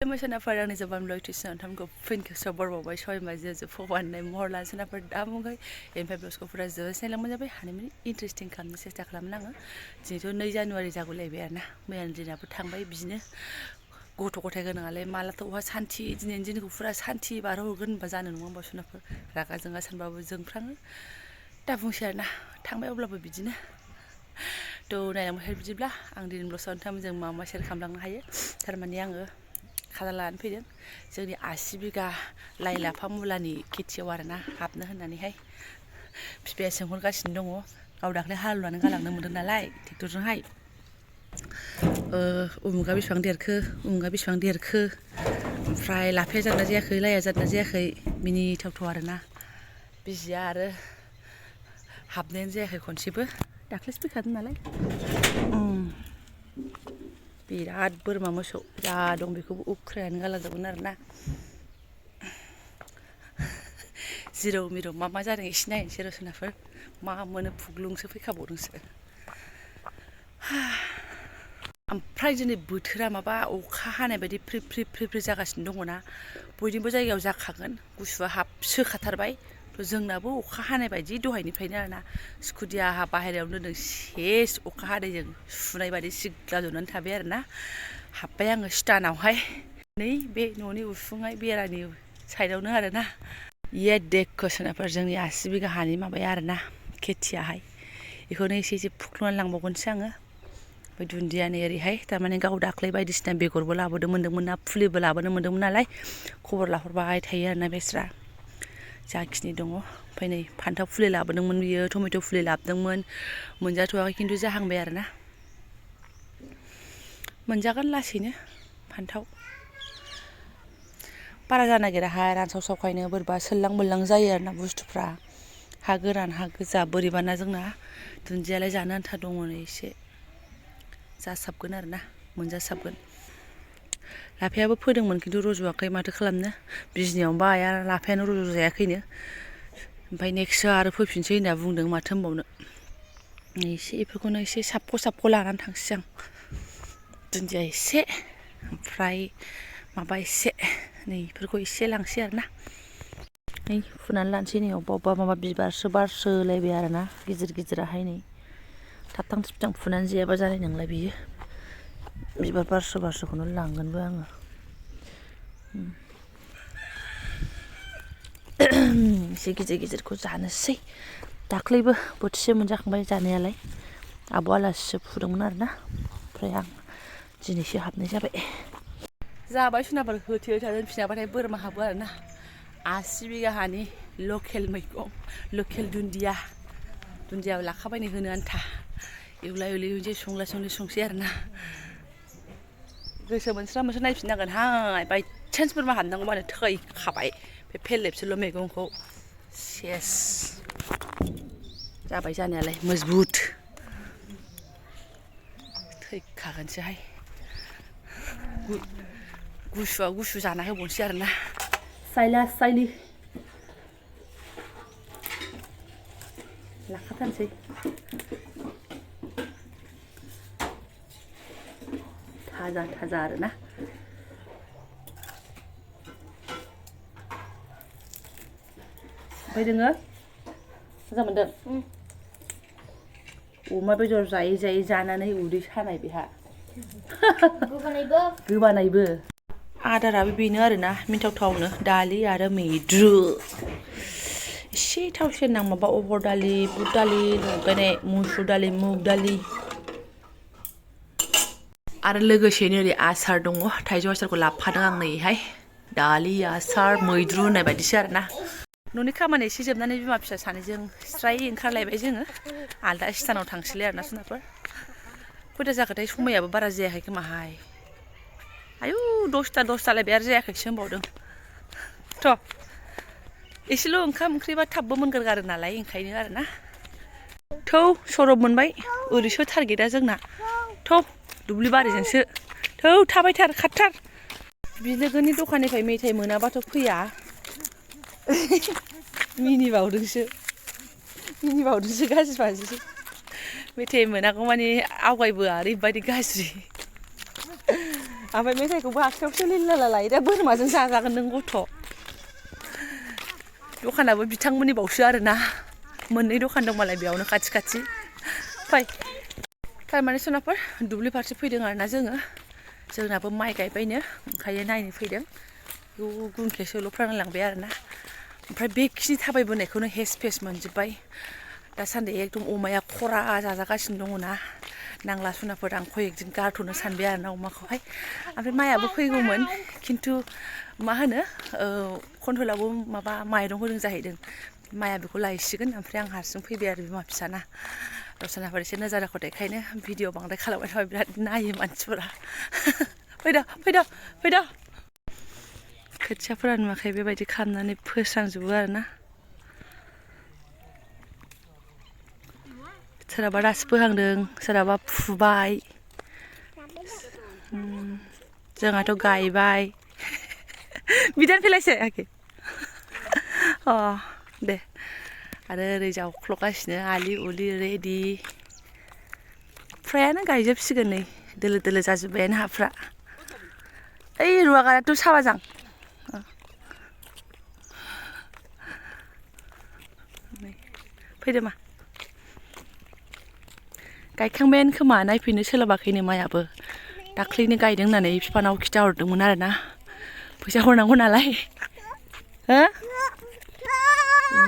खुलुमबाय आंनि जबान लयटिसन थामखौ फिनखौ सबरबावबाय सय माजे जोफो वाननाय महर लानसोनाफोर दामुगै एमफाय ब्लस्कफोरा जोसेलां मोजाबाय हानिमानि इन्टारेस्टिं खालामनो सेस्था खालामनो आङो दिनैथ' 2 जानुवारि जागुलायबाय आरोना मैयानि दिनाबो थांबाय बिदिनो गथ' गथाय गोनाङालाय मालाथ' अहा सान्थि दिनैनि दिनखौ फुरा सान्थि बारहोहरगोन होनबा जानो नङा होमबा सोनाफोर रागा जोंगा सानबाबो जोंफ्राङो दा बुंसै आरोना थांबाय अब्लाबो बिदिनो थ' नायलांबाय बिदिब्ला आं दिनै ब्लसाव नोंथांमोनजों मा शेयार खालामलांनो हायो थारमाने आङो खादा लानानै फैदों जोंनि 80 बिगा लाइ लाफा मुलानि खेथियाव आरोना हाबनो होननानैहाय बिफाया सोंहरगासिनो दङ गाव दाख्लै हालुवानो गालांनो मोनदों नालाय ट्रेक्टरजोंहाय उमुगा बेसेबां देरखो ओमफ्राय लाफाया जादोंना जायाखै लाइया जादोंना जायाखै मिनिथावथाव आरोना बिजिया आरो हाबनायानो जायाखै खनसेबो दाख्लैसो फैखादों नालाय बिराद बोरमा मोसौ जा दं बेखौबो उख्रायानो गालांजोबगोन आरोना जिरौ मिरौ मा जादों एसे नायनोसै र' सोनाफोर मा मोनो फुग्लुंसो फैखाबावदोंसो ओमफ्राय दिनै बोथोरा माबा अखा हानाय बायदि फ्रि फ्रि जागासिनो दङना बयनिबो जायगायाव जाखागोन गुसुआ हाबसोखाथारबाय जोंनाबो अखा हानाय बायदि दहायनिफ्रायनो आरोना स्कुटिया आहा बाहेरायावनो दोनदों सेस अखा हादैजों सुनाय बायदि सिग्ला जनानै थाबाय आरोना हाबबाय आङो स्टानावहाय नै बे न'नि उसुङाय बेरानि साइडआवनो आरोना ये देखो सोनाफोर जोंनि 80 बिगा हानि माबाया आरोना खेथियाहाय बेखौनो एसे फुख्लुंनानै लांबावगोनसो आङो ओमफ्राय दुन्दिया नै ओरैहाय थारमाने गाव दाख्लै बायदिसिना बेगरबो लाबोनो मोन्दोंमोन ना फुलिबो लाबोनो मोन्दोंमोन नालाय खबर लाहरबाय थायो आरोना बेस्रा जाखिनि दङ ओमफ्राय नै फान्थाव फुलि लाबोदोंमोन बियो टमेट' फुलि लाबोदोंमोन मोनजाथ'वाखै खिन्थु जाहांबाय आरोना मोनजागोन लासैनो फान्थाव बारा जानो नागिराहाय रानसावसावखायनो बोरैबा सोल्लां बोल्लां जायो आरोना बुस्थुफ्रा हा गोरान हा गोजा बोरैबाना जोंना दुन्दियालाय जानो आन्था दङ नै एसे जासाबगोन आरोना मोनजासाबगोन लाफायाबो फोदोंमोन खिन्थु रज'वाखै माथो खालामनो बिजनियावनोबा आइया लाफायानो रज'जायाखैनो ओमफ्राय नेक्स्टआव आरो फोफिनसै होनना बुंदों माथो होनबावनो एसे बेफोरखौनो एसे साबख' लानानै थांसै आं दुन्दिया एसे ओमफ्राय माबा एसे नै बेफोरखौ एसे लांसै आरोना नै फुनानै लानोसै नै अबेबा माबा बिबारसो बारसोलायबाय आरोना गिदिराहाय नै थाबथां थुबथां फुनानै जायाबा जानाय नंला बियो बिबार बारसोखौनो लांगोनबो आङो एसे गिदिरखौ जानोसै दाख्लैबो बोथिसे मोनजाखांबाय जानायालाय आब' आलासिसो फुदोंमोन आरोना ओमफ्राय आं दिनैसो हाबनाय जाबाय सुनाफोर होथे फिनाबाथाय बोरमा हाबो आरोना 80 बिगा हानि लकेल मैगं लकेल दुन्दियाबो लाखाबायनो होनो आन्था एवला एवलि संसै आरोना गोसो मोनस्रा नायफिननांगोनहाय बायचान्स बोरमा हाबनांगौबानो थैखाबाय बे फेरलेबसोल' मैगंखौ सेस जाबाय जानायालाय मजबुत थैखागोनसोहाय गुसुआ गुसु जाना होबावनोसै आरोना साइली लाखाथारसै थाजा आरोना ओमफ्राय नोङो मोजां मोनदों अमा बेदर जायै जानानै उदै सानाय बेहा गोबानायबो आदाराबो बेनो आरोना मिन्थावथावनो दालि आरो मैद्रु एसे थाव सेरनां माबा अहर दालि बुट दालि लगायनाय मुसुर दालि मुग दालि आरो लोगोसेनो ओरै आसार दङ थाइजौ आसारखौ लाबोफादों आं नैहाय दालि आसार मैद्रु होननाय बायदिसो आरोना न'नि खामानि एसे जोबनानै बिमा फिसा सानैजों स्राय ओंखारलायबाय जोङो आलदा स्टानाव थांसैलाय आरोना सोनाफोर खयथा जाखोथाय समायाबो बारा जायाखै खोमाहाय आयु 10 जालायबाय आरो जायाखैसो होनबावदों थ' एसेल' ओंखाम ओंख्रिबा थाबबो मोनगारगारो नालाय ओंखायनो आरोना थौ सरब मोनबाय ओरैसो टारगेटआ जोंना थौ दुब्लि बारिजोंसो थौ थाबायथार खारथार बिलोगोनि दखाननिफ्राय मेथाइ मोनाबाथ' फैया मिनिबावदोंसो गाज्रि बाजि मेथाइ मोनागौ मानि आवगायबोआ ओरैबायदि गाज्रि ओमफ्राय मेथाइखौबो आखायावसो लिरलालाय दा बोरमाजों जाजागोन नों गथ' दखानाबो बिथांमोननि बावसो आरोना मोननै दखान दं मालाय बेयावनो खाथि खाथि फै थारमाने सनाफोर दुब्लि फारसे फैदों आरोना जोंनाबो माइ गायबायनो ओंखायनो नायनो फैदों गुनखेसोल' फोरोंलांबाय आरोना ओमफ्राय बेखिनि थाबायबोनायखौनो हेस फेस मोनजोब्बाय दासान्दि एकदम अमाया खरा जाजागासिनो दङ ना नांला सनाफोर आं कयेकदिन गारथ'नो सानबाय आरोना अमाखौहाय ओमफ्राय माइयाबो फैगौमोन खिन्थु मा होनो कन्ट्रलावबो माबा माइरं होदों जाहैदों माइया बेखौ लायसिगोन ओमफ्राय आं हारसिं फैबाय आरो बिमा फिसाना दस्रानाफोर एसे नोजोर आख'थायखायनो भिडिअ बांद्राय खालामबाय थाबाय बिराद नायो मानसिफोरा फैद' खोथियाफोरा नुवाखै बेबायदि खालामनानै फोस्रांजोबो आरोना सोरहाबा दासो फोहांदों सोरहाबा फुबाय जोंहाथ' गायबाय बिदान फैलायसै आखि दे आरो ओरै जावख्ल'गासिनो आलि उलि रेडि फ्रायानो गायजोबसिगोन नै दोलो दोलो जाजोब्बायानो हाफ्रा ओइ रुवागाराथ' साबाजां फैदो मा गायखांबायानो खोमा नायफैनो सोलाबाखैनो माइयाबो दाख्लैनो गायदों होननानै बिफानाव खिथाहरदोंमोन आरोना फैसा हरनांगौ नालाय हो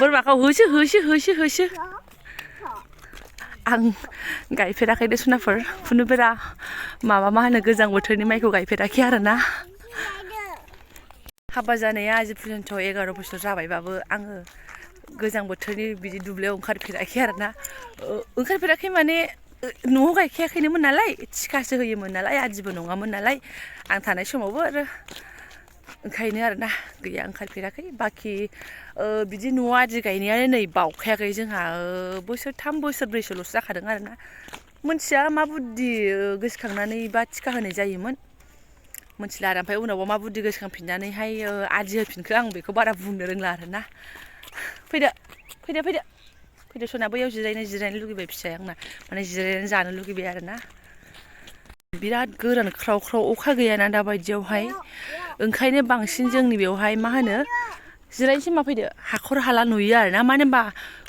बोरमाखौ होसो आं गायफेराखै दे सनाफोर खुनुबेरा माबा मा होनो गोजां बोथोरनि माइखौ गायफेराखै आरोना हाबा जानाया आजि पर्यन्त 11 बोसोर जाबायबाबो आङो गोजां बोथोरनि बिदि दुब्लियाव ओंखारफेराखै आरोना ओंखारफेराखै माने न'आव गायखायाखैनोमोन नालाय थिखासो होयोमोन नालाय आदिबो नङामोन नालाय आं थानाय समावबो आरो ओंखायनो आरोना गैया ओंखारफेराखै बाखि बिदि न'आव आदि गायनायानो नै बावखायाखै जोंहा बोसोरथाम बोसोरब्रैसोल'सो जाखादों आरोना मोनथिया मा बुद्धि गोसोखांनानै बा थिखा होनाय जायोमोन मोनथिला आरो ओमफ्राय उनावबा मा बुद्धि गोसोखांफिननानैहाय आदि होफिनखो आं बेखौ बारा बुंनो रोंला आरोना फैदो सना बैयाव जिरायनो लुगैबाय फिसाया आंना माने जिरायनानै जानो लुगैबाय आरोना बिराद गोरान ख्राव ख्राव अखा गैयाना दा बायदियावहाय ओंखायनो बांसिन जोंनि बेवहाय मा होनो जिरायनोसै मा फैदो हाखर हाला नुयो आरोना मानो होनबा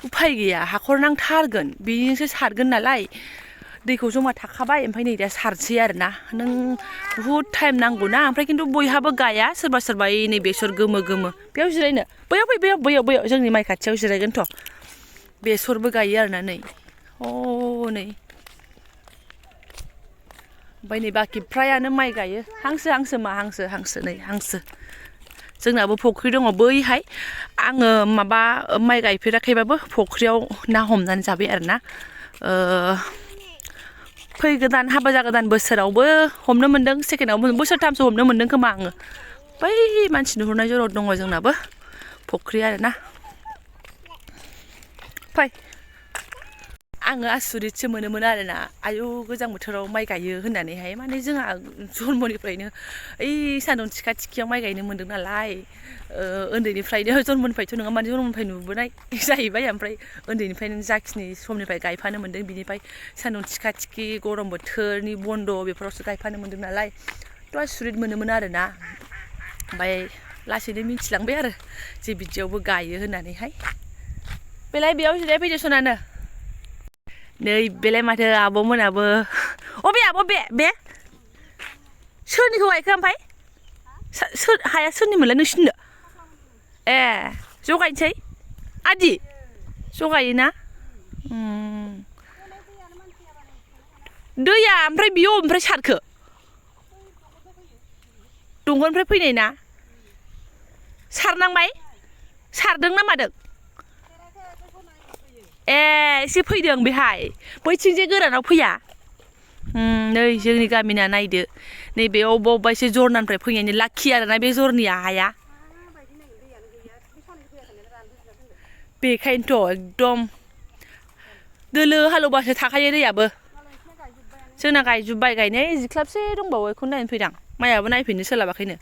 उफाय गैया हाखर नांथारगोन बेजोंसो सारगोन नालाय दैखौ जमा थाखाबाय ओमफ्राय नै दा सारसै आरोना नों बुहुद टाइम नांगौना ओमफ्राय खिन्थु बयहाबो गाया सोरबा नै बेसर गोमो बेयाव जिरायनो बैयाव जोंनि माइ खाथियाव जिरायगोनथ' बेसरबो गायो आरोना नै नै ओमफ्राय नै बाखि फ्रायानो माइ गायो हांसो नै हांसो जोंनाबो फुख्रि दङ बैहाय आङो माबा माइ गायफेराखैबाबो फुख्रियाव ना हमनानै जाबाय आरोना फैगोदान हाबा जागोदान बोसोरावबो हमनो मोनदों सेकेन्डआवबो बोसोरथामसो हमनो मोनदों खोमा आङो बै मानसि नुहुरनाय जराव दङ जोंनाबो फुख्रि आरोना फै आङो आसुरितसो मोनोमोन आरोना आयु गोजां बोथोराव माइ गायो होननानैहाय माने जोंहा जन्मनिफ्रायनो ओइ सान्दुं थिखा थिखियाव माइ गायनो मोनदों नालाय उन्दैनिफ्रायनो जन्मनिफ्रायथ' नङा माने जन्मनिफ्राय नुबोनाय जाहैबाय ओमफ्राय उन्दैनिफ्रायनो जाखिनि समनिफ्राय गायफानो मोनदों बिनिफ्राय सान्दुं थिखा थिखि गरम बोथोरनि बन्द' बेफोरावसो गायफानो मोनदों नालाय थ' आसुरित मोनोमोन आरोना ओमफ्राय लासैनो मिथिलांबाय आरो जे बिदियावबो गायो होननानैहाय बेलाय बेयाव जिरायफैदो सनानो नै बेलाय माथो आब'मोनाबो अबे आब' बे सोरनिखौ गायखो ओमफ्राय हाया सोरनिमोनलाय नोंसिनिनो ए ज' गायनोसै आदि ज' गायोना दैया ओमफ्राय बियो अबेनिफ्राय सारखो दंग'निफ्राय फैनाय ना सारदों ना मादों एसे फैदों बेहाय बैथिंजे गोरानाव फैया नै जोंनि गामिना नायदो नैबे अबेबा एसे जरनानिफ्राय फैनायनि लाखि आरोना बे जरनिया हाया बेखायनोथ' एकदम दोलो हालौबासो थाखायो दैयाबो जोंना गायजोब्बाय गायनाय जिख्लाबसे दंबावो बेखौनो नायनो फैदां माइयाबो नायफैनो सोलाबाखैनो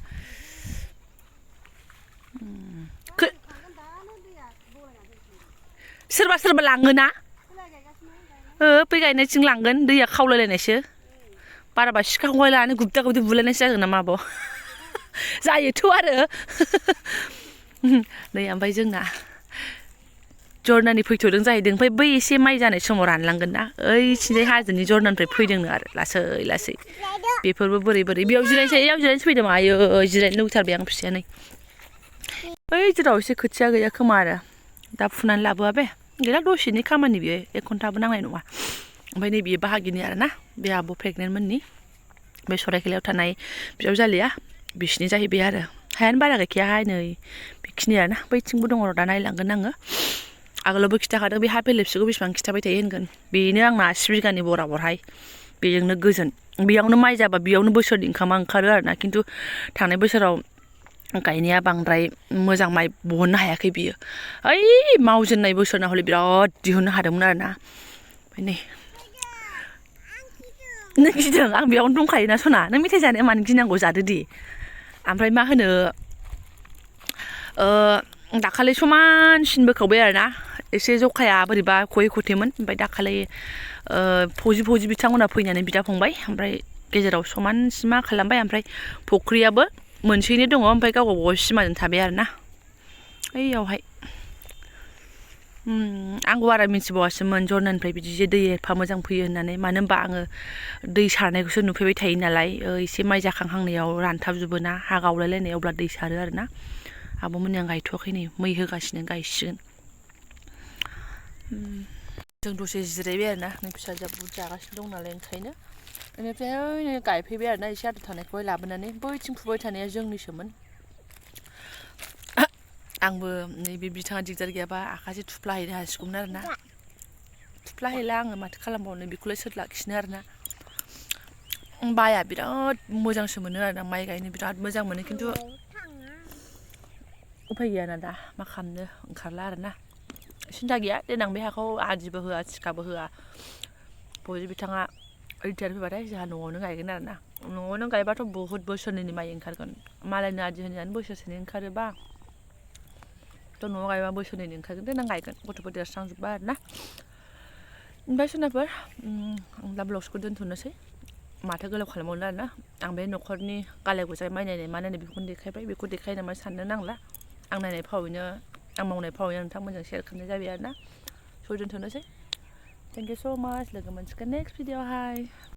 सोरबा लाङोना बे गायनायथिं लांगोन दैया खावलायलायनायसो बाराबा सिखाखौहाय लानानै गुबदा गुबदि बुलायनायसो जागोन नामा आब' जायोथ' आरो नै ओमफ्राय जोंना जरनानि फैथ'दों जाहैदों ओमफ्राय बै एसे माइ जानाय समाव रानलांगोन ना ओइथिंजाय हाजोनि जरनानिफ्राय फैदोंनो आरो लासै लासै बेफोरबो बोरै बोरै बेयाव जिरायनोसै फैदों आयो जिरायनो लुगैथारबाय आं फिसाया नै ओइ जेराव एसे खोथिया गैया खोमा आरो दा फुनानै लाबोआ बे गैला दसेनि खामानि बियो 1 घन्टाबो नांनाय नङा ओमफ्राय नै बियो बाहागिनि आरोना बे आब' प्रेगनेन्टमोननि बे सराइखेलायाव थानाय बिजावजालिया बिसिनि जाहैबाय आरो हायानो बारा गैखायाहाय नै बेखिनि आरोना बैथिंबो दङ दा नायलांगोन आङो आगोलावबो खिथाखादों बे हा फेलेबसेखौ बेसेबां खिथाबाय थायो होनगोन बेनो आंना 80 बिगानि बराबरहाय बेजोंनो गोजोन बेयावनो माइ जाबा बेयावनो बोसोरनि ओंखामा ओंखारो आरोना खिन्थु थांनाय बोसोराव गायनाया बांद्राय मोजां माइ बहननो हायाखै बियो ओइ मावजेननाय बोसोरना हले बिराद दिहुननो हादोंमोन आरोना ओमफ्राय नै नों गिदों आं बेयावनो दंखायोना सना नों मेथाइ जानाया मानो गिनांगौ जादो दे ओमफ्राय मा होनो दाखालि समानसिन बोखावबाय आरोना एसे जखाया बोरैबा खये खथेमोन ओमफ्राय दाखालि फौजि बिथांमोना फैनानै बिदा फंबाय ओमफ्राय गेजेराव समानसिमा खालामबाय ओमफ्राय फख्रियाबो मोनसेयैनो दङ ओमफ्राय गाव गावबागाव सिमाजों थाबाय आरोना ओइयावहाय आंबो बारा मिथिबावासोमोन जरनानिफ्राय बिदि जे दै एफा मोजां फैयो होननानै मानो होनबा आङो दै सारनायखौसो नुफैबाय थायो नालाय एसे माइ जाखांहांनायाव रानथाबजोबो ना हा गावलायलायनाय अब्ला दै सारो आरोना आब'मोननि आं गायथ'वाखै नै मै होगासिनो गायसिगोन जों दसे जिरायबाय आरोना नै फिसाजोआ बुट जागासिनो दं नालाय ओंखायनो बेनिफ्राय गायफैबाय आरोना एसे आद्रा थानायखौहाय लाबोनानै बैथिं फुबाय थानाया जोंनिसोमोन आंबो नैबे बिथाङा दिगदार गैयाबा आखासे थुफ्लाहैनो हासिगौमोन आरोना थुफ्लाहैला आङो माथो खालामबावनो बेखौलाय सोर लाखिनो आरोना बाया बिराद मोजांसो मोनो आरोना माइ गायनो बिराद मोजां मोनो खिन्थु उफाय गैयाना दा मा खालामनो ओंखारला आरोना सिन्था गैया देनां बे हाखौ आदिबो होआ थिखाबो होआ फौजि बिथाङा रिटायार फैबाथाय जोंहा न'आवनो गायगोन आरोना न'आवनो गायबाथ' बहुद बोसोरनैनि माइ ओंखारगोन मालायनो आदि होनायानो बोसोरसेनि ओंखारोबा थ' न'आव गायबा बोसोरनैनि ओंखारगोन देनां गायगोन गथ'फोर देरस्रांजोब्बा आरोना ओमफ्राय सोनाफोर आं दा ब्लग्सखौ दोनथ'नोसै माथो गोलाव खालामबावनो आरोना आं बे न'खरनि गालाय गुजाय माइ नायनाय मा नायनाय बेखौनो देखायबाय बेखौ देखाय नामा साननो नांला आं नायनाय फावैनो आं मावनाय फावैनो नोंथांमोनजों शेयार खालामनाय जाबाय आरोना स' दोनथ'नोसै थेंक इउ स' माच लोगो मोनसिगोन नेक्स्ट भिडिअ'आवहाय